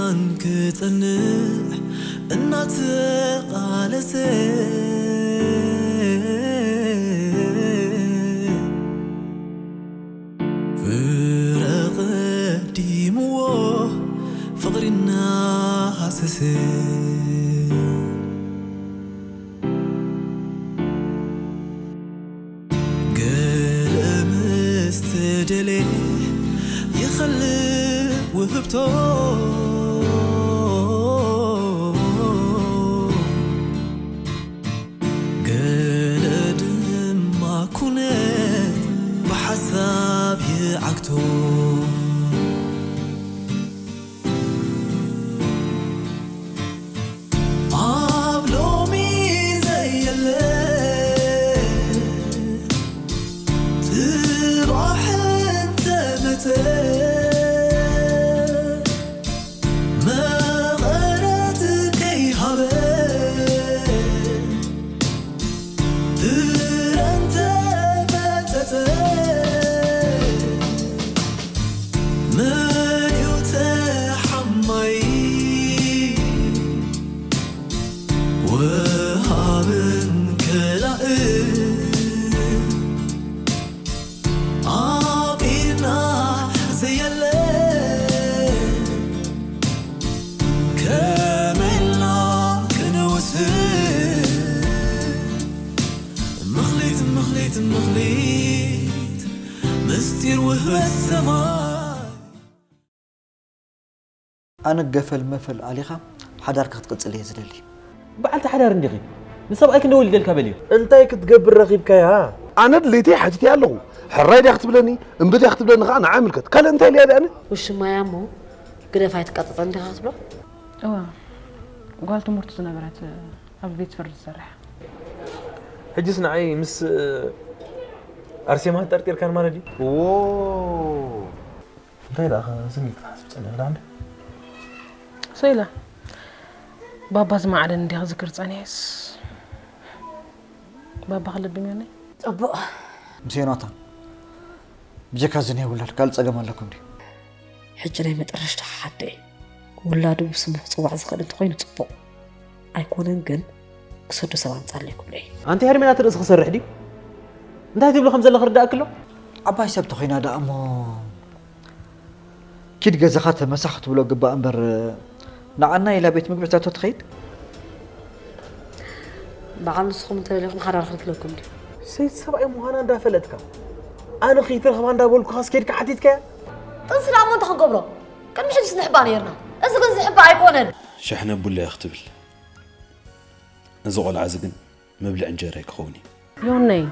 ኣን ክጸንዕ እናተቓለሰ ፍረ ቀዲምዎ ፍቕሪ እናሃሰሰ ገለ ምስ ተደልየ ይኸልእ ውህብቶ ገለ ድማ ኩነት ብሓሳብ ይዓግቶ ኣብ ሎሚ ዘየለ ጽባሕ እንተመጸ መቐረት ከይሃበ ፍረ እንተመጸጸ መን እዩ ተሓማይ ወሃብን ከላእን ኣብ ኢድና ዘየለ ከመይ ኢልና ክንውስን ምኽሊት ምኽሊት ምኽሊት ምስጢር ውህበት ሰማይ ኣነ ገፈል መፈል ኣሊኻ ሓዳርካ ክትቅጽል እየ ዝደሊ። በዓልቲ ሓዳር እንዲኺ። ንሰብኣይኪ እንዶ ወሊደልካ በልዮ። እንታይ ክትገብር ረኺብካያ? ኣነ ድሌተይ ሓቲተያ ኣለኹ። ሕራይ ድያ ክትብለኒ፣ እምቢ ድያ ክትብለኒ ከኣ ንዓ ይምልከት። ካልእ እንታይ ኢለያ ድኣ ኣነ? ውሽማያ እሞ ግደፍ ኣይትቃጸጸን ዲኻ ክትብሎ? እዋ፣ ጓል ትምህርቱ ዝነበረት ኣብ ቤት ፍርዲ ትሰርሕ። ሕጅስ ንዓይ ምስ ኣርሴማ ጠርጢርካን ማለት ድዩ? ዎ። እንታይ ደኣ ስኒ ክትሓስብ ጸኒሕካ እንደ? ሰይላ፣ ባባ ዝማዕደን እንዲያ ክዝክር ጸኒሕስ። ባባ ክልብም ይሆነይ? ጽቡቕ። ምስ ዮናታን ብጀካ ዝኒሀ ውላድ ካልእ ጸገም ኣለኩም ድዩ? ሕጂ ናይ መጠረሽታ ሓደ ውላዱ ብስሙ ክጽዋዕ ዝኽእል እንተኾይኑ ጽቡቕ። ኣይኮነን ግን ክሰዶ ሰብ ኣምጻለይ ክብሎ እየ። ኣንቲ ሄርሜላ እቲ ርእሲ ክሰርሕ ድዩ? እንታይ ትብሊ ከም ዘለኺ ርዳእኪ ኣሎ? ዓባይ ሰብ ተኾይና ደኣ እሞ ኪድ ገዛኻ ተመሳኽ ክትብሎ ግባእ እምበር ንዓና ኢላ ቤት ምግቢ ሒዛቶ ትኸይድ? በዓል ንስኹም እንተደሊኹም ሓዳር ክልክለኩም ድዩ? ሰይቲ ሰብኣይ ምዃና እንዳፈለጥካ ኣነ ከይትረኽባ እንዳበልኩኻስ ከይድካ ሓቲትካያ? ጥንሲ ደኣ እሞ እንታይ ክንገብሮ? ቅድሚ ሕጂስ ንሕባ ነይርና። እዚ ግን ዝሕባ ኣይኮነን። ሸሕነ ቡለያ ክትብል። እዚ ቆልዓ እዚ ግን መብልዒ እንጀራይ ክኸውን እዩ። ዮነይ፣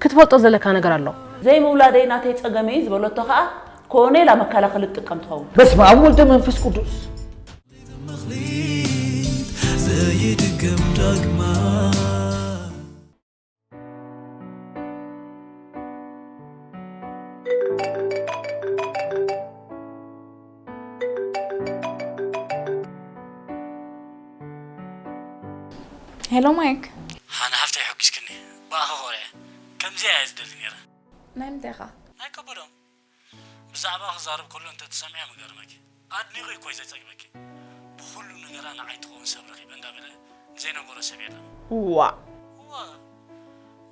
ክትፈልጦ ዘለካ ነገር ኣሎ። ዘይምውላደይ ናተይ ጸገመይ ዝበለቶ ከኣ ኮነ ኢላ መከላኸሊ ትጥቀም ትኸውን። በስመ ኣብ ወልደ መንፈስ ቅዱስ። ዘይድገም ዳግማ። ሄሎ ማይክ። ሃና ሃፍተይ፣ ሓጒስክኒ። ብኣኺ ኮሪዐ። ከምዚኣ እየ ዝደሊ ነይረ። ናይ ምንታይ ኢኻ? ናይ ከበዶም። ብዛዕባ ክዛረብ ከሎ እንተ ትሰምዕያ ምገርመኪ። ኣድኒቑ እኮ እዩ ዘጸግመኪ። ብኹሉ ነገራ ንዓይ ትኸውን ሰብ ረኺበ እንዳበለ ዘይነገሮ ሰብ የለን። እዋ። እዋ።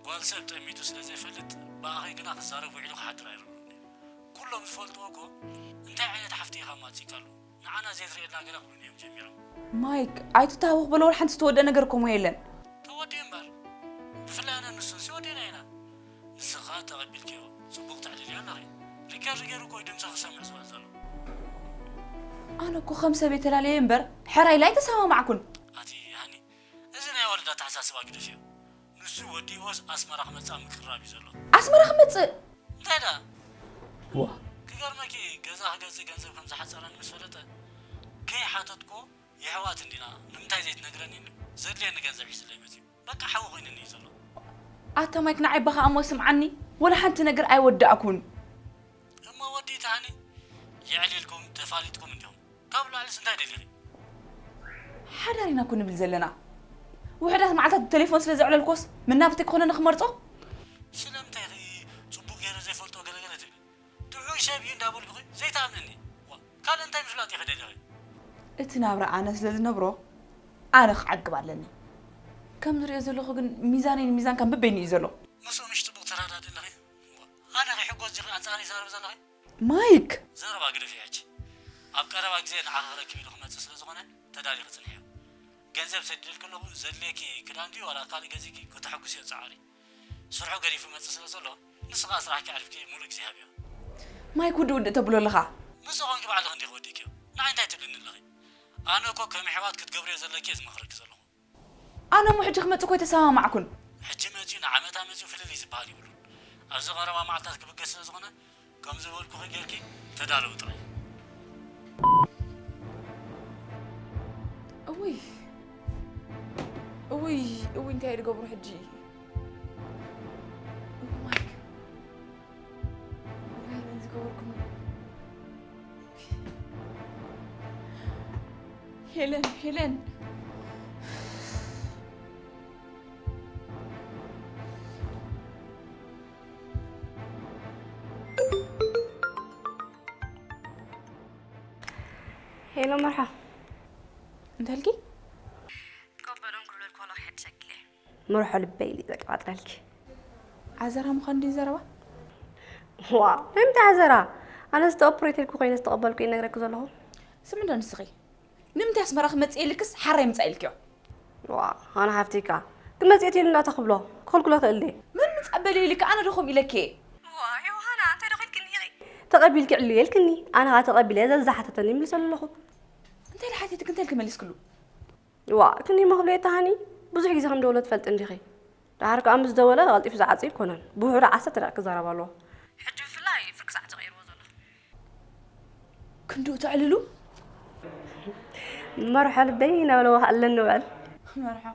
ጓል ሰብ ጠሚቱ ስለ ዘይፈልጥ፣ ብኣኺ ግና ክዛረብ ውዒሉ ክሓድር ኣይረኽቦን እዩ። ኩሎም ዝፈልጥዎ እኮ እንታይ ዓይነት ሓፍቲ ኢኻ ማጺእካሉ? ንዓና ዘይትርእየልና ገለ ክብሉኒ እዮም ጀሚሮም። ማይክ፣ ኣይትተሃወኽ በሎ፣ ወላ ሓንቲ ዝተወደአ ነገር እኮ እሞ የለን። ተወዲኡ እምበር። ብፍላይ ኣነ ንሱንሲ ወዲእና ኢና። ንስኻ ተቐቢልክዮ፣ ጽቡቕ ተዕልልዮ ኣለኺ። ሪከርድ ገይሩ እኮ እዩ ድምጽኺ ክሰምዕ ዝውዕል ዘሎ። ኣነ እኮ ከም ሰብ የተላለየ እምበር፣ ሕራይ ኢለ ኣይተሰማማዕኩን። ኣቲ ሃኒ፣ እዚ ናይ ኣዋልድ ኣተሓሳስባ ግደፍዮ። ንሱ ወዲእዎስ ኣስመራ ክመጽእ ኣብ ምቅርራብ እዩ ዘሎ። ኣስመራ ክመጽእ? እንታይ ደኣ? ዋ። ክገርመኪ፣ ገዛ ክገዝእ ገንዘብ ከም ዝሓጸረኒ ምስ ፈለጠ፣ ከይሓተትኩዎ፣ የሕዋት እንዲና፣ ንምንታይ ዘይትነግረኒ ኢሉ ዘድልየኒ ገንዘብ ሒዝለይ መጺኡ። በቃ ሓዊ ኮይኑኒ እዩ ዘሎ። ኣታ ማይክ፣ ንዓይ ባኻ እሞ ስምዓኒ፣ ወላ ሓንቲ ነገር ኣይወዳእኩን። እሞ ወዲ ተሃኒ፣ የዕሊልኩም፣ ተፋሊጥኩም እንዲኹም። ካብ ላዕሊስ እንታይ ደሊኺ? ሓዳር ኢና እኮ ንብል ዘለና። ውሑዳት መዓልታት ብቴሌፎን ስለ ዘዕለልኩዎስ፣ መናብርተይ ክኾነኒ ክመርጾ? ስለምንታይ ኢኺ ጽቡቕ ገይረ ዘይፈልጦ ገለገለ ትብሊ? ጥዑይ ሰብ እዩ እንዳበልኩኺ ዘይትኣምንኒ? ዋ፣ ካልእ እንታይ ምፍላጥ ኢኺ ደሊኺ? እቲ ናብራ ኣነ ስለ ዝነብሮ ኣነ ክዓግብ ኣለኒ። ከም ዝሪኦ ዘለኹ ግን ሚዛነይ ንሚዛን ከም በበይኑ እዩ ዘሎ። ምስኡ ምሽ ጽቡቕ ተረዳዲ ኣለኺ? ኣነ ኺሕጎስ ዲኺ ኣንጻር ይዛረብ ዘለኺ? ማይክ! ዘረባ ግደፊ ሕጂ። ኣብ ቀረባ ግዜ ንዓኺ ክረክብ ኢሉ ክመጽእ ስለ ዝኾነ ተዳሊኺ ጽንሕዮ። ገንዘብ ሰዲድልኪ ኣለኹ፣ ዘድልየኪ ክዳን ድዩ ዋላ ካልእ ገዚእኪ ከተሐጉስዮ ጸዓሪ። ስርሑ ገዲፉ መጽእ ስለ ዘሎ፣ ንስኻ ስራሕኪ ኣዕሪፍኪ ሙሉእ ግዜ ሃብዮ። ማይክ ውድእ ውድእ ተብሎ ኣለኻ። ምስ ኾንኪ ባዕልኺ እንዲኺ ወዲእክዮ። ንዓይ እንታይ ትብልኒ ኣለኺ? ኣነ እኮ ከም ኣሕዋት ክትገብርዮ ዘለኪ እየ ዝመኽረኪ ዘለኹ። ኣነ እሞ ሕጂ ክመጽእ እኮ ኣይተሰማማዕኩን። ሕጂ መጽዩ ንዓመታ መጽዩ ፍልልይ ዝበሃል የብሉን። ኣብዚ ቀረባ መዓልታት ክብገስ ስለ ዝኾነ፣ ከም ዝበልኩኺ ጌርኪ ተዳለዊ ጥራይ። እውይ፣ እውይ፣ እውይ፣ እንታይ ድገብሩ ሕጂ? እዋይ፣ እዋይ፣ ምን ዝገበርኩም? ሄለን፣ ሄለን። ሄሎ መርሓ። እንተልኪ? ቀበሎም ክብለልኩ ከለኹ ሕድ ሸኪለ። መርሖ ልበይ ኢሉ ዘቀባጥረልኪ። ዓዘራ ምዃን ድዩ ዘረባ? ዋ፣ ናይ ምንታይ ዓዘራ? ኣነ ዝተኦፕሬት ኢልኩ ኮይነ ዝተቐበልኩ እየ ነግረኪ ዘለኹ። ስሚ እንዶ ንስኺ። ንምንታይ ኣስመራ ክመጽእ ኢልክስ ሓራይ ምጻእ ኢልክዮ? ዋ፣ ኣነ ሓፍተይካ። ክመጽእ ኢሉ እናታ ክብሎ፣ ክኸልክሎ ክእል ድየ? መን ምጻእ በለ ኢልክ? ኣነ ዶ ከምኡ ኢለኪ እየ? ዋ፣ ዮሃና፣ እንታይ ዶ ከልክኒ ኢኺ? ተቐቢልኪ ዕልዩ የልክኒ። ኣነ ኸኣ ተቐቢለ ዘዝሓተተኒ ይምልሰሉ ኣለኹ። እንታይ ኢለ ሓቲትክ? እንታይ ኢልክ መሊስክሉ? ዋ፣ ክንይ መኽብሎ የተሃኒ ብዙሕ ግዜ ከም ደወሎ ትፈልጢ እንዲኺ። ደሓር ከኣ ምስ ደወለ ቀልጢፉ ዝዓጽ ኣይኮነን። ብውሑዱ ዓሰርተ ደቂቕ ክዛረብ ኣለዎ። ሕጂ ብፍላይ ፍርቂ ሰዓት እዩ ቀይርዎ ዘሎ። ክንድኡ ተዕልሉ? መርሖ ልበይ እናበለ ኣለኒ ውዕል። መርሖ?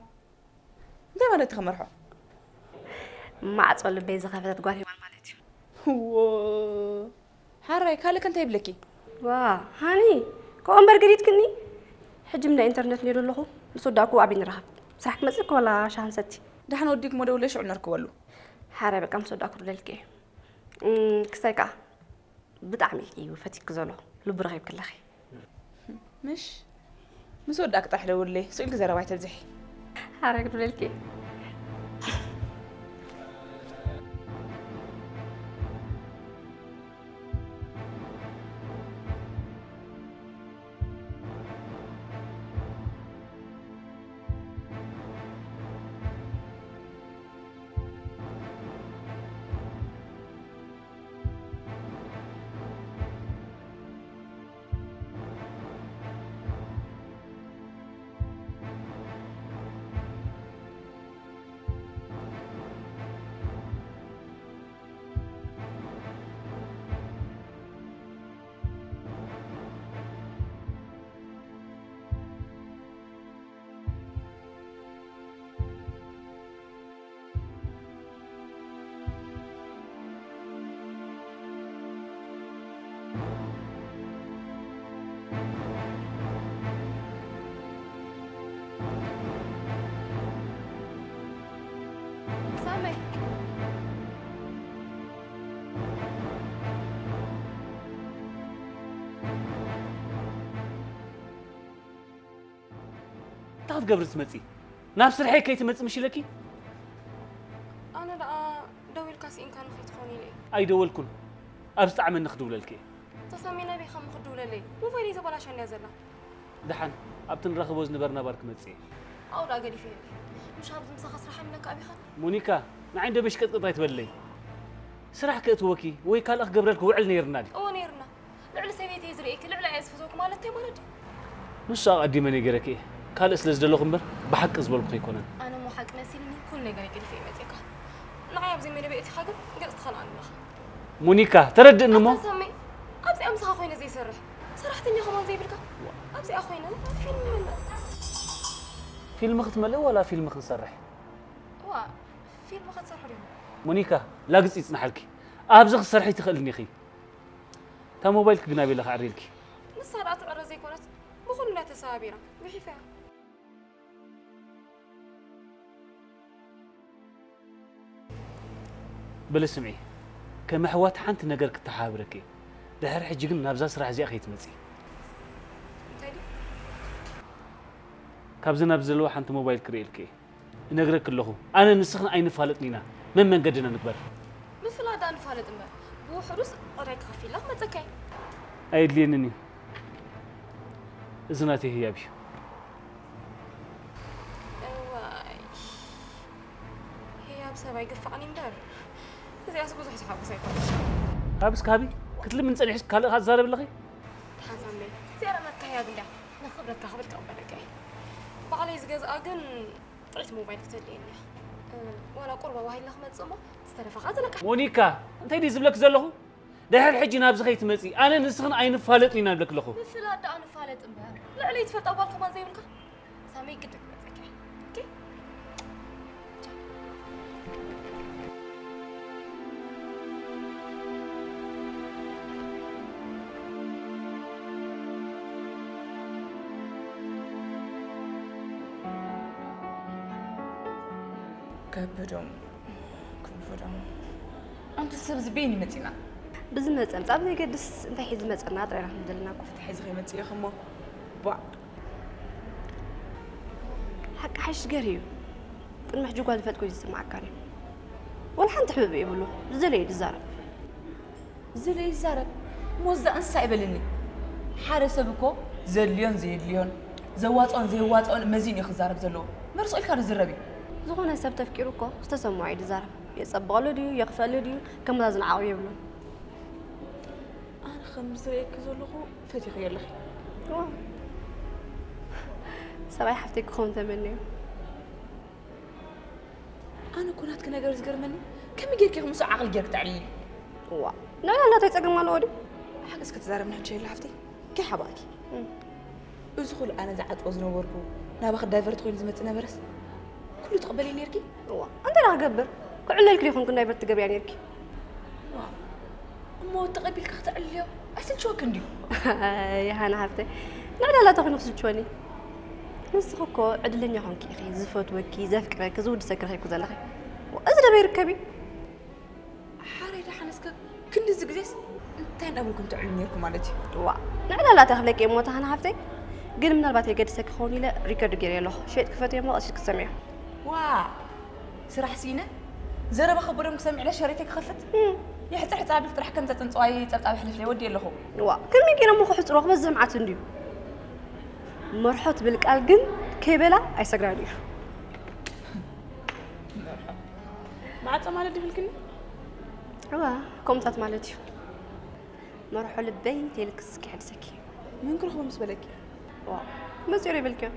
እንታይ ማለት እዩ መርሖ? ማዕጾ ልበይ ዝኸፈተት ጓል ሄዋን ማለት እዩ። እዎ። ሓራይ፣ ካልእ ከ እንታይ ይብለኪ? ዋ፣ ሃኒ፣ ከምኡ እምበር ገዲድክኒ። ሕጂ እንዳ ኢንተርነት ነይሩ ኣለኹ። ምስ ወዳእኩ ኣበይ ንራኸብ? ስራሕ ክመጽእ እኮ ዋላ ሻሂ ንሰቲ። ደሓን ወዲእኩሞ ደውለ ሽዑ ነርክበሉ። ሓራይ፣ በቃ ምስ ወዳእኩ ክደውለልኪ እየ። እም፣ ክስታይ ከኣ ብጣዕሚ እዩ ፈቲክኪ ዘሎ። ልቡ ረኺብኪ ኣለኺ። ምሽ? ምስ ወዳእኪ ጥራሕ ደውለለይ፣ ስቕ ኢልኪ ዘረባ ኣይተብዝሒ። ሓራይ ክድውለልኪ። ሳመይ። እንታይ ክትገብሪ ትመጺ? ናብ ስርሐይ ከይትመጺ ምሽ ኢለኪ? ኣነ ደኣ ደዊልካ ስኢንካኒ ከይትኾን ኢለ እየ። ኣይደወልኩን። ኣብ ዝጠዓመኒ ክድውለልኪ እየ። ተሰሚና ቤኻ ምኽድውለለይ። ሞባይለይ ተበላሻ እንድያ ዘላ። ደሓን፣ ኣብቲ ንራኸቦ ዝነበርና ባር ክመጽእ እየ። ኣብኡ ደኣ ገዲፈ እየ። ምሽ ኣብዚ ምሳኻ ስራሕ ኣለካ ኣቢኻ? ሞኒካ፣ ንዓይ እንዶ መሽቀጥቀጥ ኣይትበለይ። ስራሕ ከእትወኪ ወይ ካልእ ክገብረልኪ ውዕል ነይርና ድዩ? እወ ነይርና። ልዕሊ ሰበይተይ ዝርእየኪ ልዕሊ ኣየ ዝፈትወኪ ማለት እንታይ ማለት ድዩ? ንሱ ኣቐዲመ ነጊረኪ እየ። ካልእ ስለ ዝደለኹ እምበር ብሓቂ ዝበልኩኺ ኣይኮነን። ኣነ እሞ ሓቂ መሲልኒ ኩሉ ነገረይ ገዲፈ እየ መጺእካ። ንዓይ ኣብ ዘይመደበይ ኣእቲኻ ግን ገጽ ትኸልኣኒ ኣለኻ። ሞኒካ፣ ተረድእኒ እሞ። ኣታ ሳሚ፣ ኣብዚኣ ምሳኻ ኮይነ ዘይሰርሕ ሰራሕተኛ ከማን ዘይብልካ ኣብዚኣ ኮይነ ፊልም መለ። ፊልም ክትመልኢ ዋላ ፊልም ክንሰርሕ? እዋ፣ ፊልም ክትሰርሑ ዲኹም? ሞኒካ፣ ላግጺ ይጽንሓልኪ። ኣብዚ ክትሰርሒ ትኽእልኒ ኢኺ። እታ ሞባይልኪ ግን ኣበይ ኢላ ክዕርየልኪ? ንሳ ደኣ ትዕረ ዘይኮነት፣ ብኹሉ እያ ተሰባቢራ፣ ጉሒፋ እያ። በሊ ስምዒ፣ ከም ኣሕዋት ሓንቲ ነገር ክተሓባብረኪ እየ። ድሕሪ ሕጂ ግን ናብዛ ስራሕ እዚኣ ከይትመጺ። ካብዚ ናብ ዘለዋ ሓንቲ ሞባይል ክርእየልኪ እየ። እነግረኪ ኣለኹ፣ ኣነ ንስኽን ኣይንፋለጥን ኢና። መን መንገድና ንግበር። ምፍላጥ ደኣ ንፋለጥ እምበር፣ ብውሕዱስ ቅዳይ ክኸፍለካ ክመጸካ እየ። ኣየድልየንን እዩ። እዚ ናተይ ህያብ እዩ። እዋይ፣ ህያብ ሰብ ኣይግፋዕን እምበር፣ እዚኣስ ብዙሕ ዝሓጉስ ኣይኮነን። ካብ እስካቢ ክትልምን ጸኒሕስ ካልእ ከኣ ትዛረቢ ኣለኺ? ሓንሳብ እምበይ፣ እዚኣ ረመትካ ህያብ እንድያ፣ ንኽብረትካ ክብል ክቕበለካ እየ። ባዕለይ ዝገዝኣ ግን ጥዕይቲ ሞባይል ክተድልየኒ እያ። እ፣ ዋላ ቁርባ ዋሂልና ክመጽእ እሞ ዝተረፈ ከኣ ዘለካ። ሞኒካ፣ እንታይ ድዩ ዝብለኪ ዘለኹ? ድሕር ሕጂ ናብዚ ከይትመጺ፣ ኣነ ንስኽን ኣይንፋለጥን ኢና ንብለኪ ኣለኹ። ምፍላጥ ደኣ ንፋለጥ እምበር፣ ልዕለይ ትፈልጣ ጓል ከማን ዘይብልካ። ሳመይ ግድን ክመጸካ እየ። ኦኬ? ቻው። ከብዶም ክብዶም ኣንቲ ሰብ ዝበይን ይመፂና። ብዝመፀ ምፃእ ብዘይገድስ እንታይ ሒዙ ዝመፀና ጥራይ ኢና ክንብል ዘለና እኮ። እንታይ ሒዙ ከይመፅእ ኢኹሞ? ቧዕ። ሓቂ ሓይሽ ገር እዩ። ቅድሚ ሕጂ ጓል ዝፈልጥ ኮይኑ ዝስማዓካ ድዩ? ወላ ሓንቲ ሕብብ የብሉ። ዝደለየ ድዛረብ። ዝደለየ ይዛረብ። ሞዛ እንስሳ ይበልኒ። ሓደ ሰብ እኮ ዘድልዮን ዘየድልዮን ዘዋፅኦን ዘየዋፅኦን መዚኑ እዩ ክዛረብ ዘለዎ። መርሶ ኢልካ ዝዝረብ እዩ። ዝኾነ ሰብ ተፍቂሩ እኮ ዝተሰምዖ እዩ ድዛረብ። የፀብቐሉ ድዩ የኽፈሉ ድዩ ከመዛዝን ዓቕሚ የብሉን። ኣነ ከም ዝርእየኪ ዘለኹ ፈቲኽዮ ኣለኺ። ሰብኣይ ሓፍተይ ክኸውን ተመንዮ። ኣነ እኮ ናትኪ ነገር ዝገርመኒ ከመይ ጌርኪ ኢኺ ምስኡ ዓቕሊ ጌርኪ ተዕልይሉ? እዋ ንዕላ ናተይ ጸገም ኣለዎ ድዩ? ሓቂ እስኪ ተዛረብና ሕጂ የለ ሓፍተይ። ከይሓባእኪ። እዚ ኩሉ ኣነ ዝዓጥቦ ዝነበርኩ ናባኺ ዳይቨርት ኮይኑ ዝመጽእ ነበረስ ኩሉ ትቕበልዮ ኔርኪ? እዋ እንታይ ደኣ ክገብር? ክዕለልኪ ዶ ይኾንኩ ዳይቨርት ትገብርያ ኔርኪ? እሞ ተቐቢልካ ክተዕልልዮ ኣይስልችወክን ድዩ? ይሃና ሃብተይ ንዕላላ ተኾይኑ ክስልችወኒ? ንስኺ እኮ ዕድለኛ ኾንኪ ኢኺ ዝፈትወኪ ዘፍቅረኪ ዝውድሰኪ ረኺብኪ ዘለኺ። እዚ ደበይ ርከቢ? ሓራይ ደሓን እስከ ክንድዚ ግዜስ እንታይ እንዳበልኩም ትዕልሉ ኔርኩም ማለት እዩ? ዋ ንዕላላ ተኽብለኪ እሞ ተሃና ሃብተይ ግን ምናልባት የገድሰኪ ክኸውን ኢለ ሪከርድ ገይረ ኣለኹ። ሸይጥ ክፈትዮ እሞ ቀሲል ክትሰምዮ። ዋ ስራሕ ስኢነ ዘረባ ከበዶም ክሰምዕ ኢለ ሸሪተይ ክኸፍት። ይሕፅር ሕፃ ብል ጥራሕ ከም ዘፅንፅዋይ ፀብፃብ ሕልፍለይ ወዲ ኣለኹ። ዋ ከመይ ገይረ እሞ ክሕፅሮ ክበዝሕ መዓት እንድዩ። መርሖ ትብል ቃል ግን ከይበላ ኣይሰግራን እዩ። ማዕፆ ማለት ድብልክኒ? እዋ ከምታት ማለት እዩ። መርሖ ልበይ ተይልክስ ክሕድሰኪ። ምን ክረኽቦ ምስ በለኪ? ዋ መፂኦ ይበልክዮ።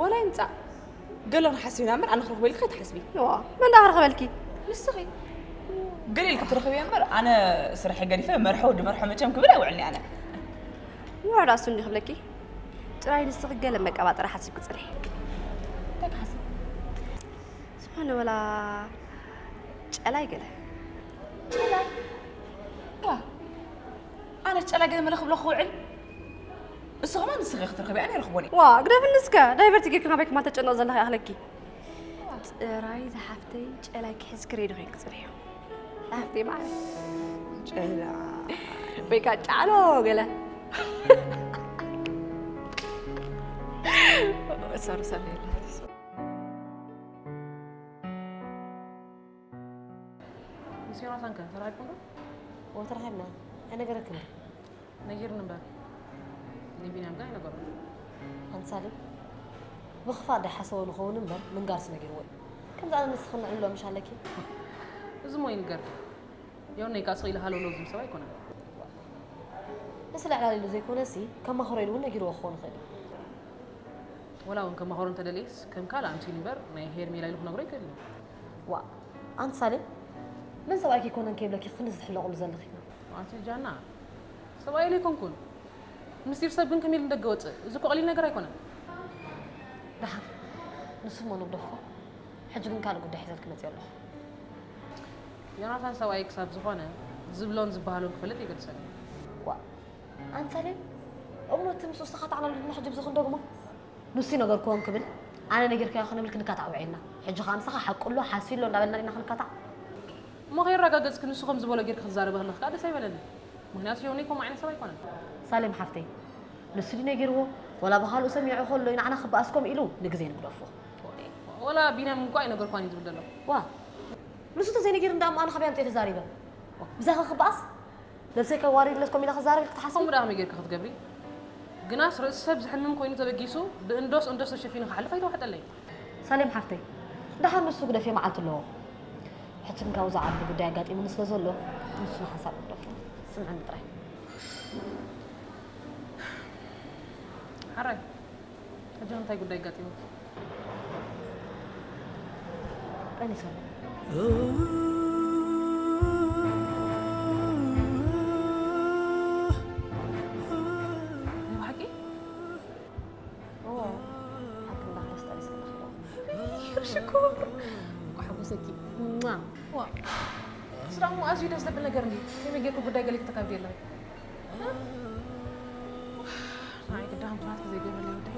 ወላ ይምፃእ ገለ ንሓስብ ኢና እምበር ኣነ ክረኽቦ ኢልኪ ከይትሓስቢ። ዋ መን ዳ ክረኽበልኪ? ንስኺ። ገለ ኢልኪ ትረኽብዮ እምበር ኣነ ስራሐይ ገዲፈ መርሖ ወዲ መርሖ መቸም ክብል ኣይውዕልኒ ኣነ። ምሮ ዳሱ እንዲ ክብለኪ ጥራይ ንስኺ ገለ መቀባጠሪ ሓሲብኪ ፅንሒ። እንታይ ክሓስብ? ዝኾነ ወላ ጨላይ ገለ። ጨላይ? ዋ ኣነ ጨላይ ገለ መለ ክብሎ ክውዕል? እሱ ኸማን ንስኺ ክትረኽቢ ኣነ ይረኽቦን እየ። ዋ ግደፍኒ እስከ ዳይቨርቲ ጌርኪ ናበይ ከማን ተጨነቕ ዘለኺ ይኣኽለኪ። ጥራይ ዝሓፍተይ ጨላይ ክሕዝ ክሬዲ ኮይንኪ ፅንሕዮ። ዝሓፍተይ ማዕረ። ጨላ። ወይ ከዓ ጫሎ ገለ። ሰሩ ሰሩ የለ። ምስ ዮናታን ከ ተራኺብኩም ዶ? እወ ተራኺብና። ኣይነገረክን ድዩ? ነጊሩኒ እምበር ንቢንያም ግን ኣይነገሮን። ኣንቲ ሳሌም ብኽፋእ ዶ ይሓሰቦ ንኸውን እምበር ምንጋርስ ነጊርዎ እዩ። ከምዚ ኣነ ንስኽን ንዕልሎ ምሽ ኣለኪ? እዚ እሞ ይንገር ድዩ? ዮነይ ከኣ ስቕ ኢሉ ሃለውለው ዝብል ሰብ ኣይኮነን። ንስለ ዕላል ኢሉ ዘይኮነሲ ከማኽሮ ኢሉ እውን ነጊርዎ ክኸውን ይኽእል እዩ። ወላ እውን ከማኽሮ እንተደልየስ ከም ካልእ ኣምሲሉ እምበር ናይ ሄርሜላ ኢሉ ክነግሮ ኣይክእልን እዩ። ዋእ ኣንቲ ሳሌም መን ሰብኣይኪ ኣይኮነን ከይብለኪ ክንድዚ ትሕለቕሉ ዘለኺ? ኣቲ ጃና ሰብኣይ ኢለ ኣይኮንኩን ምስጢር ሰብ ግን ከመይ ኢሉ ንደገ ወፅእ? እዚ እኮ ቀሊል ነገር ኣይኮነን። ደሓን ንሱ እሞ ንግደፎ። ሕጂ ግን ካልእ ጉዳይ ሒዘልኪ መፂአ ኣለኹ። ዮናታን ሰብኣይ ክሳብ ዝኾነ ዝብሎን ዝበሃሎን ክፈልጥ የገድሰኒ። ዋእ ኣንቲ ሳሌም እሞ እቲ ምስኡ ዝተኻታዕናሉ ዲና ሕጂ ብዚ ክንደግሞ? ንሱ ይነገርክዎ እንክብል ኣነ ነጊርካዮ ክንብል ክንካታዕ ውዒልና። ሕጂ ኸኣ ምሳኻ ሓቁ ኣሎ ሓስዩ ኣሎ እንዳበልና ዲና ክንካታዕ? እሞ ከየረጋገጽኪ ንሱ ከም ዝበሎ ጌርኪ ክትዛረቢ ከለኺ ከኣ ደስ ኣይበለንን። ምኽንያቱ ሄውነይ ከምኡ ዓይነት ሰብ ኣይኮነን። ሳሌም ሓፍተይ ንሱ ድዩ ነጊርዎ? ወላ ብኻልኡ ሰሚዑ ከሎ ንዓና ክበኣስ ከምኡ ኢሉ ንግዜ ንግደፎ። ወላ ቢንያም እንኳ ኣይነገርኳን እዩ ዝብል ዘሎ። ዋ፣ ንሱ ተዘይነጊሩ እንዳ እሞ ኣነ ካበይ ኣምፅኤ ተዛሪበ? ብዛኸ ክበኣስ? ነብሰይ ከዋሪድለት ከምኡ ኢለ ክዛረብ ኢልኪ ትሓስቢ? ከምኡ ደኣ ከመይ ጌርኪ ክትገብሪ? ግናስ ርእሲ ሰብ ዝሕምም ኮይኑ ተበጊሱ ብእንዶስ እንዶስ ተሸፊኑ ክሓልፍ ኣይተዋሕጠለይ። ሳሌም ሓፍተይ፣ ደሓር ንሱ ግደፍዮ መዓልቲ ኣለዎ። ሕጂ ግን ካብኡ ዝዓቢ ጉዳይ ኣጋጢሙኒ ስለ ዘሎ ንሱ ንሓንሳብ ግደፎ። ስምዕኒ ጥራይ። ሓራይ፣ ሕጂ እንታይ ጉዳይ ኣጋጢሙኪ? ጠኒሰሉ። ናይ ብሓቂ? እዎ፣ ሓቂ እንዳኽረስ ጠኒሰሉ ኺደ። ሽኮር። እንኳዕ ሓጎሰኪ። ሟ። ዋ። እሱ ደሞ ኣዝዩ ደስ ዘብል ነገር እንድዩ። ከመይ ጌርኩ ጉዳይ ገሊኩ ተካብዲ ኣለኺ? ንዓይ ግዳ ከምዚ ናትኪ ዘይገብረለይ ወደይ።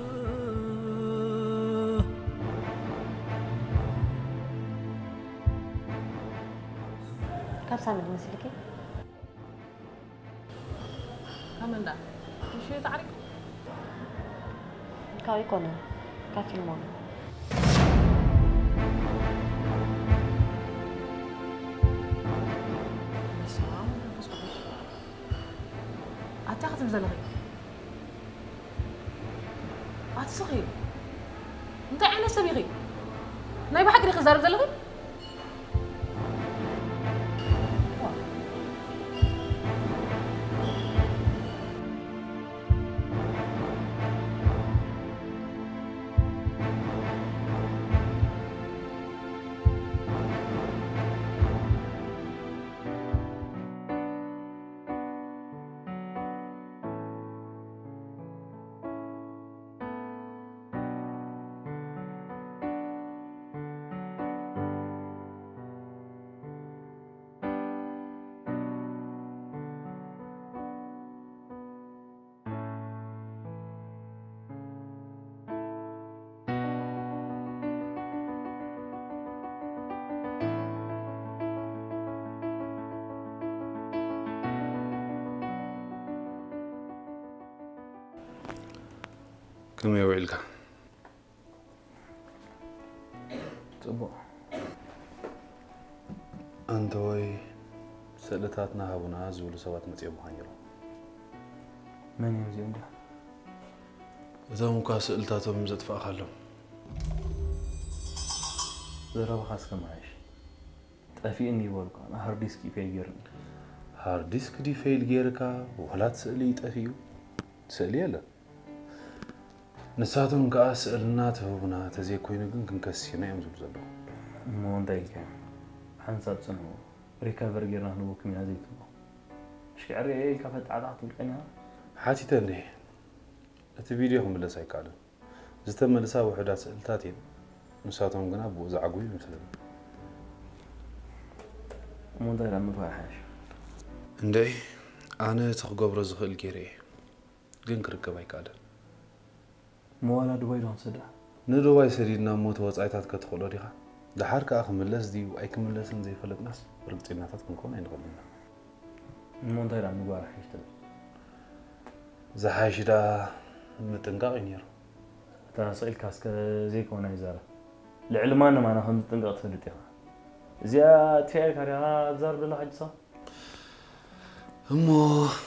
ካብ ሳሚ ድመስልኪ? ካብ መን ደኣ? ምሽ ተዓሪቁ? ካብ ኣይኮነን፣ ካብ ፊልሞን። በስመ ኣብ ወወልድ ወመንፈስ ቅዱስ። ኣታ ክትብል ዘለኺ? ኣትስኺ። እንታይ ዓይነት ሰብ ኢኺ? ናይ ብሓቂ ዲኺ ትዛረብ ዘለኺ? ከመይ ውዒልካ? ጽቡቕ። ኣንተወይ፣ ስእልታትና ሃቡና ዝብሉ ሰባት መጺኦምኻ ነይሮም። መን እዮም እዚኦም ደኣ? እቶም እኳ ስእልታቶም ዘጥፋእካሎም። ዘረባኻ እስከ መሓየሽ። ጠፊእኒ ይበሉካ፣ ሃርድ ዲስክ ዩ ፌል ገይሩኒ። ሃርድ ዲስክ ድዩ ፌል ገይርካ? ዋላ እቲ ስእሊ እዩ ጠፊኡ? ስእሊ የለን። ንሳቶም ከኣ ስእልና ትህቡና፣ ተዘይኮይኑ ግን ክንከስስ ኢና እዮም ዝብሉ ዘለዉ። እሞ እንታይ ኢልካዮም? ሓንሳብ ጽንሑ፣ ሪከቨር ጌርና ክንህበኩም ኢና ዘይትብሎ? እሺ፣ ዕርየ ኢልካ ፈጣዕጣዕ ክትብል ቀኒኻ? ሓቲተ እንድየ። እቲ ቪድዮ ክምለስ ኣይከኣለን። ዝተመልሳ ውሑዳት ስእልታት እየን። ንሳቶም ግና ብኡ ዝዓግቡ ይመስለኒ። እሞ እንታይ ደኣ ምግባር ሓይሽ? እንደይ፣ ኣነ እቲ ክገብሮ ዝኽእል ገይረ እየ። ግን ክርከብ ኣይከኣለን። እሞ ዋላ ዱባይ ዶ ክንሰዳ? ንዱባይ ሰዲድና እሞ እቲ ወጻኢታት ከትኽእሎ ዲኻ? ደሓር ከኣ ክምለስ ድዩ ኣይክምለስን ዘይፈለጥናስ ርግጺናታት ክንከውን ኣይንኽእልን ኢና። እሞ እንታይ ደኣ ምግባር ሓይሽ ትብል? ዝሓይሽ ደኣ ምጥንቃቕ እዩ ነይሩ። እታ ስቕ ኢልካ እስከ ዘይኮነ ኣይዛረብ። ልዕሊ ማንም ኣና ከም ዝጥንቀቕ ትፈልጥ ኢኻ። እዚኣ ትያየካ ዲኻ ትዛረብ ዘለኻ ሕጂ ንስኻ? እሞ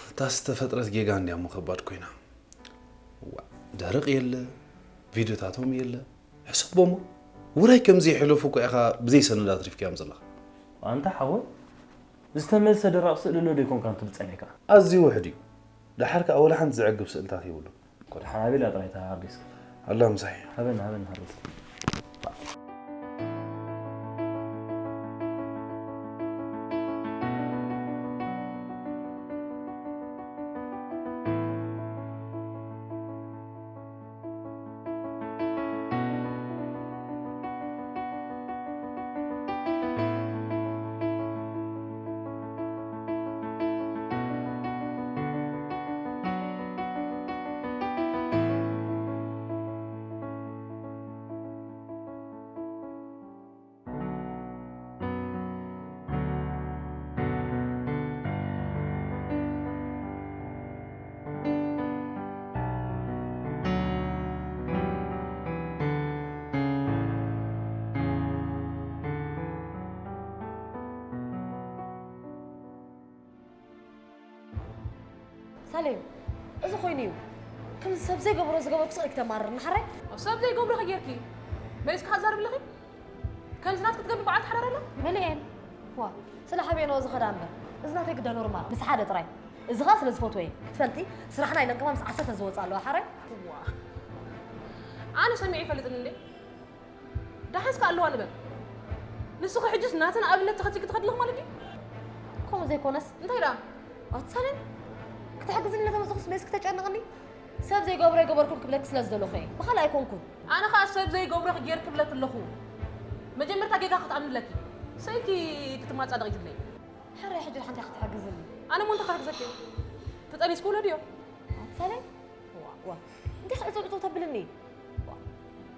እታ ዝተፈጥረት ጌጋ እንድያ እሞ ከባድ ኮይና። ዋ፣ ደረቕ የለ፣ ቪድዮታቶም የለ። ሕሰቦ እሞ፣ ውራይ ከም ዘየሕለፉ እኮ ኢኻ ብዘይ ሰነድ ኣትሪፍካዮም ዘለኻ። ኣንታ ሓወይ፣ ዝተመልሰ ደራቕ ስእሊ ኣሎ ዶ ኣይኮንካን ትብል ጸኒሕካ? ኣዝዩ ውሑድ እዩ። ደሓር ከኣ ወላ ሓንቲ ዘዕግብ ስእልታት የብሉን። እኮ ደሓን ኣቤላ ጥራይ እታ ሃርድ ዲስክ። ኣላ ምሳይ። ሃበኒ፣ ሃበኒ ሃርድ ዲስክ። ሳሌም፣ እዚ ኮይኑ እዩ። ከም ሰብ ዘይገብሮ ዝገበርኩ ስቕ ኢልኪ ተማርር ንሓራይ። ኣብ ሰብ ዘይገብሮ ከ ጌርኪ መሊስካ ክዛረብ ኣለኺ? ከምዚ ናት ክትገብሪ በዓል ትሓራር ኣላ? በልየን። ዋ፣ ስለ ሓበኖ ዝኸዳ እምበር። እዚ ናተይ ግዳ ኖርማል። ምስ ሓደ ጥራይ። እዚ ኸኣ ስለ ዝፈትወ እየ። ክትፈልጢ፣ ስራሕና ኢለን ከማ ምስ ዓሰርተ ዝወጽእ ኣለዋ ሓራይ። ዋ። ኣነ ሰሚዐ ይፈልጥን እንዴ? ደሓንስ ከ ኣለዋ ንበል። ንስኺ ሕጅስ ናተን ኣብነት ተኸቲልኪ ትኸዲ ኣለኺ ማለት ድዩ? ከምኡ ዘይኮነስ። እንታይ ደኣ? ኣቲ ሳሌም፣ ክትሕግዝኒ ለተመዘኹስ መይስ ክተጨንቕኒ? ሰብ ዘይገብሮ ኣይገበርኩን ክብለኪ ስለ ዝደለኹ እየ። ብኻልእ ኣይኮንኩን። ኣነ ኸኣ ሰብ ዘይገብሮ ክጌር ክብለኪ ኣለኹ። መጀመርታ ጌጋ ክትኣምኒ ኣለኪ። ሰኢልኪ ክትማጻደቒ ትብለይ። ሕራይ ሕጂ ሓንቲ ክትሕግዝኒ። ኣነ እሞ እንታይ ክሕግዘኪ? ተጠኒስኪ ውለድዮ። ኣቲ ሳሌም፣ ዋ፣ ዋ። እንታይ ክዕጽው ዕጽው ተብልኒ? ዋ።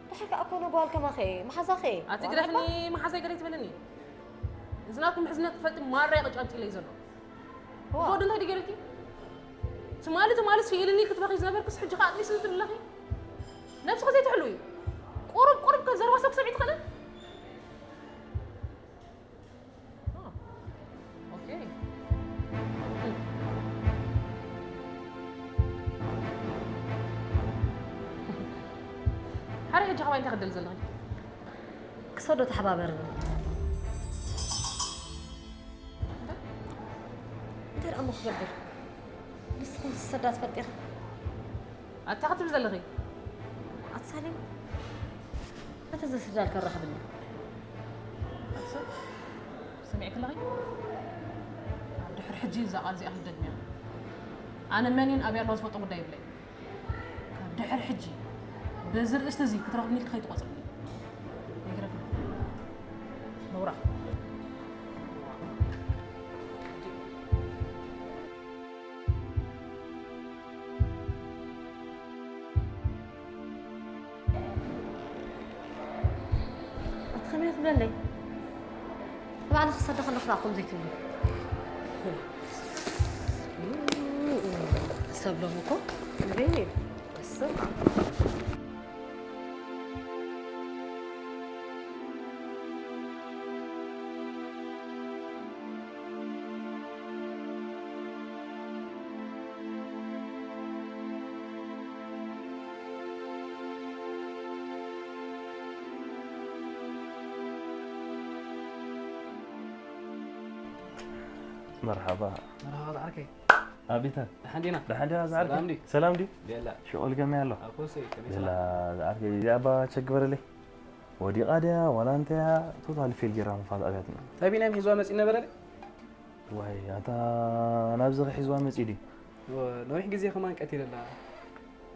ድሕር ከኣ ኮነ ጓል ከማኸ፣ መሓዛኸ? ኣቲ ዋ፣ ግደፍኒ፣ መሓዛይ ገለ ትበልኒ። እዚ ናትኩም ምሕዝነት ክፈልጥ ማራ ይቕጫምቲ ኢለይ ዘሎ። ዋ። ዝወዱ እንታይ ድገርልኪ? ትማሊ፣ ትማሊ ስኢልኒ ክትበኺ ዝነበርክስ ሕጂ ከኣ ኣጥኒስኒ ትብሊ ኣለኺ? ነብስኺ ዘይትሕልዊ። ቁሩብ፣ ቁሩብ ከ ዘረባ ሰብ ክሰምዒ ትኽእልን? ኦ፣ ኦኬ። ሓረ ሕጂ ካባይ እንታይ ክደሊ ዘለኺ? ክሰዶ ተሓባበርኒ። እንታይ? እንታይ ደኣ እሞ ክገብር? ንስኺ ምስ ሰዳ ትፈልጢ ኢኺ። ኣታ ክትብል ዘለኺ? ኣቲ ሳሌም፣ በታ ዘስዳል ከራኽብኒ። ኣሰብ፣ ሰሚዕኪ ኣለኺ? ኣብ ድሕሪ ሕጂ እዛ ቃል እዚኣ ክትደግምያ። ኣነ መን እየን ኣበይ ኣለዋ ዝፈልጦ ጉዳይ የብለይ። ካብ ድሕሪ ሕጂ በዚ ርእስቲ እዚ ክትረኽብኒ ኢልኪ ከይትቆጽርኒ። ይግረፍ። ነውራ። ኣቲ ከመይ ትብለለይ? ንባዕልኺ ክሰዲ ከለኺ ደኣ ከምዚ ትብሊ። ሰብ ሎሚ እኮ እንበይን እዩ። በስመ ኣብ። መርሓባ። መርሓባ ዝዓርከይ። ኣቢታ። ደሓን ዲና? ደሓን ዲና ዝዓርከይ? ሰላም ድዩ? ሰላም ድዩ? ቤላ። ሽቆል ከመይ ኣሎ? ኣብ ኮሰይ፣ ከመይ ቤላ ሰላም? ዝዓርከይ፣ እዚኣ እባ ቸክ ግበረለይ። ወዲቓ ድያ ዋላ እንታይ እያ? ቶታሊ ፌል ጌራ ምፋት ኣብያትና። እንታይ ቢንያም ሒዝዋ መጺኡ ነበረ ድዩ? ዋይ፣ ኣታ ናብዚ ሒዝዋ መጺኡ ድዩ? ወ-፣ ነዊሕ ግዜ ከማን ቀቲለላ።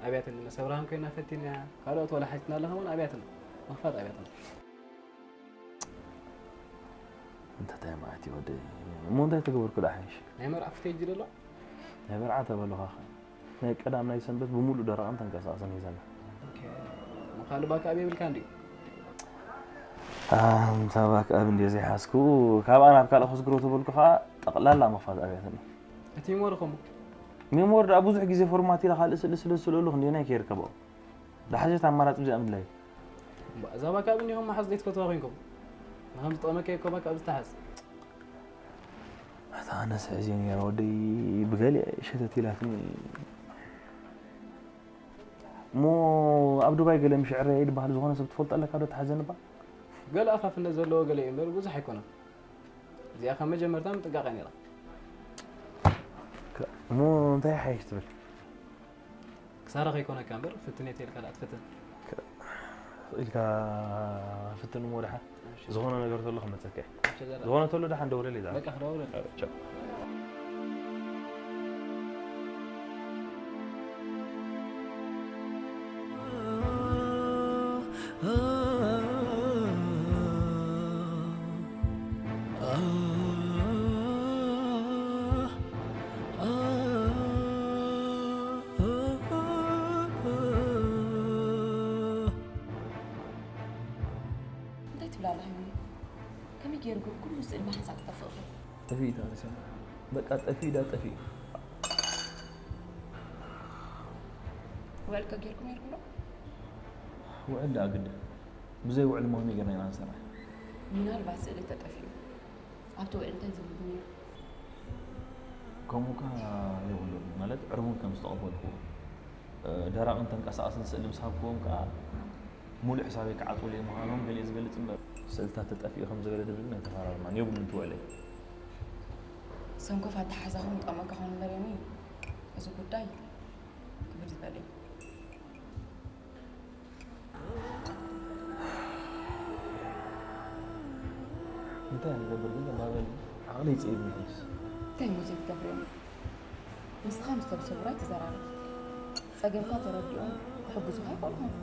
ኣብያትና፣ ምስ ኣብርሃም ኮይና ፈቲና፣ ካልኦት ዋላ ሓቲትና ኣላ ከማን ኣብያትና። ምኽፋት ኣብያትና። እንተ እንታይ ማለት እዩ ወደይ? እሞ እንታይ ተገበርኩ ደኣ ሓይሽ? ናይ መርዓ ፍተይ ጅደሎ? ናይ መርዓ ተበሉኻ ኸ? ናይ ቀዳም ናይ ሰንበት ብምሉእ ደረቕን ተንቀሳቕስን ሒዘና። ኦኬ። እሞ ካልእ ባክኣፕ የብልካን ድዩ? ኣንታ ባክኣፕ እንድየ ዘይሓዝኩ፣ ካብኣ ናብ ካልእ ከዝግሮ ተበልኩ ኸኣ ጠቕላላ ምኽፋት ኣብያትኒ። እቲ ሜሞሪ ኸሞ? ሜሞሪ ደኣ ብዙሕ ግዜ ፎርማት ኢለ ካልእ ስእሊ ስለ ዝስእለሉ ክንደየናይ ከይርከብ ኣብኡ። ዝሓሸት ኣማራጺ ብዚኣ ምድላይ። እምባ፣ እዛ ባክኣፕ እንዲኹም መሓዝ ዘይትፈትዋ ኮይንኩም። ንኸም ዝጠቕመካ እኮ ባክኣፕ ዝተሓዝ። ኣታ ኣነስ ሕዝየ ነይረ ወደይ ብገሊኣ ሸተት ኢላትኒ። እሞ ኣብ ዱባይ ገለ ምሽዕረ ይድበሃል ዝኾነ ሰብ ትፈልጦ ኣለካ ዶ ተሓዘኒ እባ? ገለ ኣፋፍነት ዘለዎ ገለ እዩ እምበር ብዙሕ ኣይኮነን። እዚኣ ካብ መጀመርታ ምጥንቃቕ እያ ነይራ። ከ-፣ እሞ እንታይ ሓይሽ ትብል? ክሳራ ከይኮነካ እምበር ፍትን እየ ተልካ ደኣ ትፍትን። ከ-፣ ኢልካ ፍትን እሞ ደሓን። እሺ። ዝኾነ ነገር ተሎ ክመጸካ እየ። እሺ፣ ዘራ። ዝኾነ ተሎ ደሓን ደውለለይ ዛዕባ። በቃ፣ ክደውለለይ። ቻው። እንታይ ትብላ ኣለኺ? ከመይ ገይሩ ግን ኩሉ ስእሊ መሓዛ ክጠፍእ ይኽእል? ጠፊኡ እዩ ተመሊሱ። በቃ ጠፊኡ ዳ ጠፊኡ። ውዕል ከ ጌርኩም ነይርኩም ዶ? ውዕል ዳ ግድን። ብዘይ ውዕል እሞ ከመይ ጌርና ኢና ንሰርሕ? ምናልባት ስእሊ ተጠፊኡ ኣብቲ ውዕል እንታይ ዝብል ነይሩ? እኮ ከምኡ ከኣ የብሉን፣ ማለት ዕርቡን ከም ዝተቐበልኩዎ፣ እ፣ ደራቕን ተንቀሳቐስን ስእሊ ምስ ሃብኩዎም ከኣ፣ ሙሉእ ሕሳበይ ክዓጽውለይ ምዃኖም ገሊኡ ዝገልጽ እምበር፣ ስእልታት ተጠፊኡ ከም ዝበለ ድብል ግን ኣይተፈራርማን፣ የብሉን እቲ ውዕለይ። ሰንኮፍ ኣተሓሕዛኹም ይጠቕመካ ኾን እምበር፣ ዮኒ፣ እዚ ጉዳይ ክብድ ዝበለ እዩ። እንታይ እየ ዝገብር ግን ባበል፣ ዓቕለይ ጸይብኒ ሕጅስ። እንታይ እሞ ዘይትገብር ዮኒ? ንስኻ ምስቶም ስዉራት ተዘራረብ። ጸገምካ ተረዲኦም ክሕግዙኻ ይኽእሉ ኾን።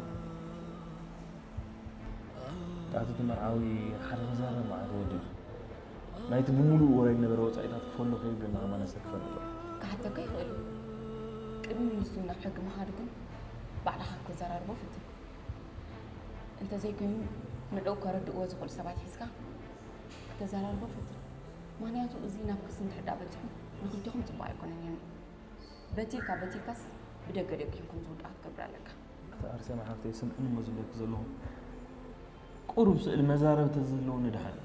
ኣቲ እቲ መርዓዊ ሓደ ክዛረብ መዓት ወዲኡ። ናይቲ ብምሉኡ ወራይ ዝነበረ ወጻኢታት ክፈሎ ከይብለና ከማን ሰብ ክፈልጦ። ክሓተካ ይኽእል እዩ። ቅድሚ ንሱ ናብ ሕጊ ምኻድ ግን ባዕልኻ ክትዘራርቦ ፍትን። እንተዘይኮይኑ ንዕኡ ከረድእዎ ዝኽእሉ ሰባት ሒዝካ ክተዘራርቦ ፍትን። ምኽንያቱ እዚ ናብ ክሲ እንድሕር ደኣ በጺሑ ንኽልቴኹም ጽቡቕ ኣይኮነን ዮኒ። በቲልካ በቲልካስ ብደገ ደጊምኩም ዝውድኣ ክትገብር ኣለካ። ኣቲ ኣርሴማ ሓፍተይ ስምዕኒ እሞ ዝብለኪ ዘለኹ። ቁሩብ ስእሊ መዛረቢ ተዝህልወኒ ደሓን።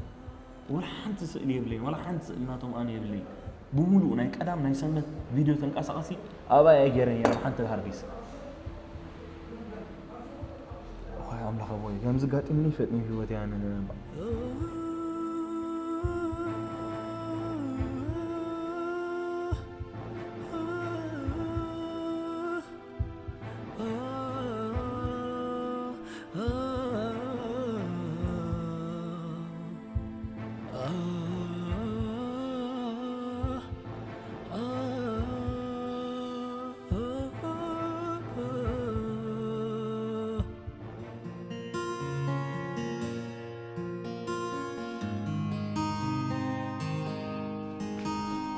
ወላ ሓንቲ ስእሊ የብለይን፣ ወላ ሓንቲ ስእሊ ናቶም ኣነ የብለይን። ብምሉኡ ናይ ቀዳም ናይ ሰንበት ቪድዮ ተንቀሳቐሲ ኣብኣ እየ ገይረን ነይረ፣ ሓንቲ ሃርድ ዲስክ። ዋይ ኣምላኽ ኣቦይ፣ ከምዚ ጋጢምኒ ፈጥኒ ህይወት እያ ነንበባ።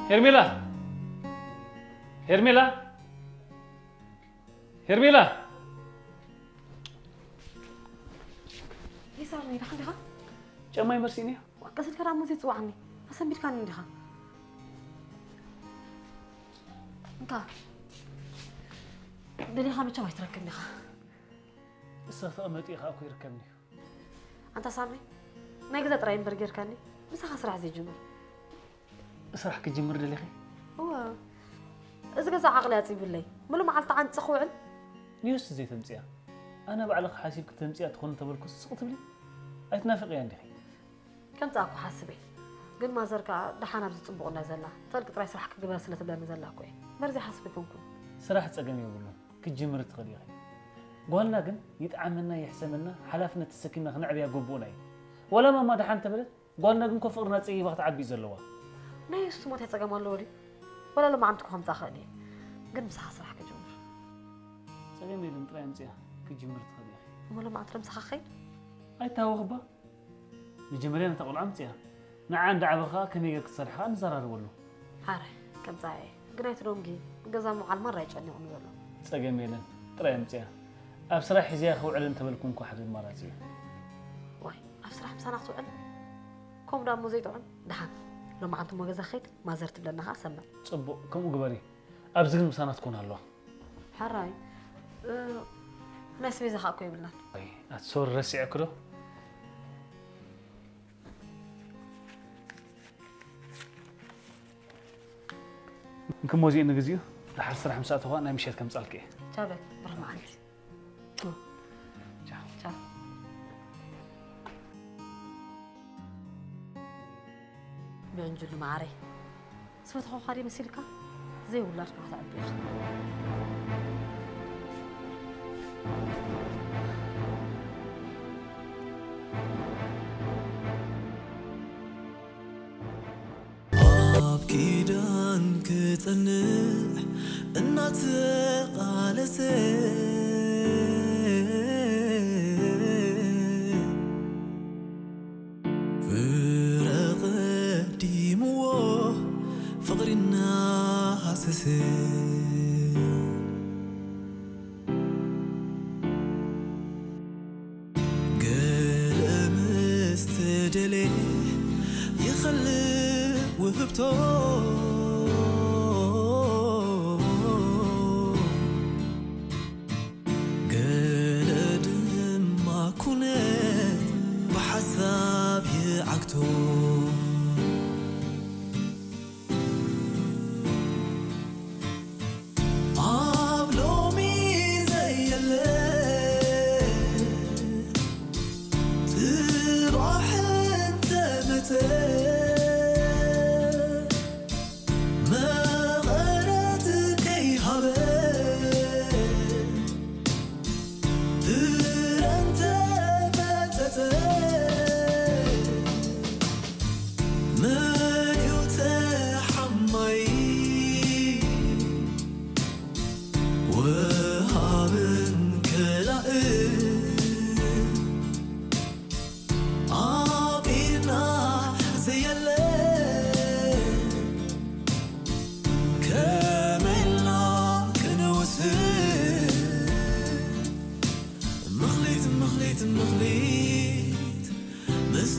ሄርሜላ! ሄርሜላ! ሄርሜላ! ይሳሚ፣ ደሓን ዲኻ? ጨማይ መርሲኒ። ቀስ ኢልካ ደኣ እሞ ዘይትጽውዓኒ። ኣሰንቢድካኒ እንዲኻ። እንካ። ደሊኻ መቸም ኣይትረክብን ኢኻ። ንስኺ ተቐመጢ ኢኻ እኮ ይርከብኒ እዩ። ኣንታ ሳሚ፣ ናይ ገዛ ጥራይ እምበር ጌርካኒ፣ ምሳኻ ስራሕ ዘይጅምር። ስራሕ ክጅምር ደሊኺ? እወ፣ እዚ ገዛ ዓቕሊ ኣጽቢብለይ፣ ሙሉ መዓልቲ ዓንጸ ክውዕል። ንዩስ ዘይተምጽያ? ኣነ ባዕልኺ ሓሲብኪ ተምጽያ ትኾኒ ተበልኩ ስቕ ትብሊ? ኣይትናፍቕያ እንዲኺ? ከምጽኣኩ ሓስብ እየ። ግን ማዘር ከኣ ደሓን ኣብዚ ጽቡቕ እንዳ ዘላ፣ ተልቂ ጥራይ ስራሕ ክግበር ስለ ትብለኒ ዘላ እኮ እየ። እምበር ዘይሓስብ ኣይኮንኩን። ስራሕ ጸገም የብሉን፣ ክትጅምሪ ትኽእሊ ኢኺ። ጓልና ግን ይጥዓመና ይሕሰመና ሓላፍነት ተሰኪምና ክነዕብያ ግቡእና እዩ። ዋላ ማማ ደሓን ተበለት፣ ጓልና ግን እኮ ፍቕርና ጸይባ ክትዓቢ እዩ ዘለዋ። ናይ እሱ ሞት ጸገም ኣለዎ ድዩ? ዋላ ሎማዓንቲ እኮ ከምጽኣ ክእል እየ። ግን ምሳኻ ስራሕ ክጅምር። ጸገም የለን፣ ጥራይ ኣምጽያ ክትጅምሪ ትኽእሊ ኢኺ። እሞ ሎማዓንቲ ዶ ምሳኻ ክኸይድ? ኣይታወኽባ። መጀመርያ ነታ ቆልዓ ኣምጽያ። ንዓ እንዳዓበኻ ከመይ ጌርኪ ትሰርሓ ንዘራረበሉ። ሓራይ፣ ከምጽኣ እየ። ግን ኣይትደንጉ፣ ገዛ ምውዓል ማራ እዩ ጨኒቑኒ ዘሎ። ጸገም የለን፣ ጥራይ ኣምጽያ። ኣብ ስራሕ ሒዘያ ከውዕል እንተበልኩ እንኳ ሓደ ኣማራጺ እዩ። ዋይ፣ ኣብ ስራሕ ምሳና ክትውዕል? ከምኡ ደኣ እሞ ዘይጥዑም። ደሓን፣ ሎማዓንቲ እሞ ገዛ ክኸይድ፣ ማዘር ትብለና ኸኣ ሰምዕ። ጽቡቕ፣ ከምኡ ግበሪ። ኣብዚ ግን ምሳና ትኮን ኣለዋ። ሓራይ፣ እ፣ ናይ ኣስቤዛ ኸኣ እኮ የብልናን። ኣይ፣ ኣቲ ሶሪ ረሲዐኪ ዶ? እንክሞ እዚኡ ንግዚኡ፣ ደሓር ስራሕ ምስ ኣተኹዋ ናይ ምሸት ከምጻልኪ እየ። ቻው በል፣ ብሩህ መዓልቲ። ቻው። ቻው። ምዕንጅሉ መዓረይ፣ ዝፈተኹኻ ድየ መሲልካ? ዘይውላድካ ከተዕቢ ኢኻ። ኣብ ኪዳን ክጸንዕ እናተቓለሰ፣ ፍረ ቀዲምዎ ፍቕሪ እናሃሰሰ፣ ገለ ምስ ተደልየ ይኸልእ ውህብቶ፣ ገለ ድማ ኩነት ብሓሳብ ይዓግቶ።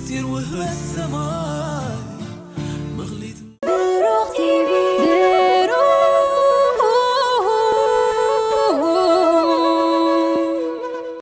ምስጢር ውህበት ሰማይ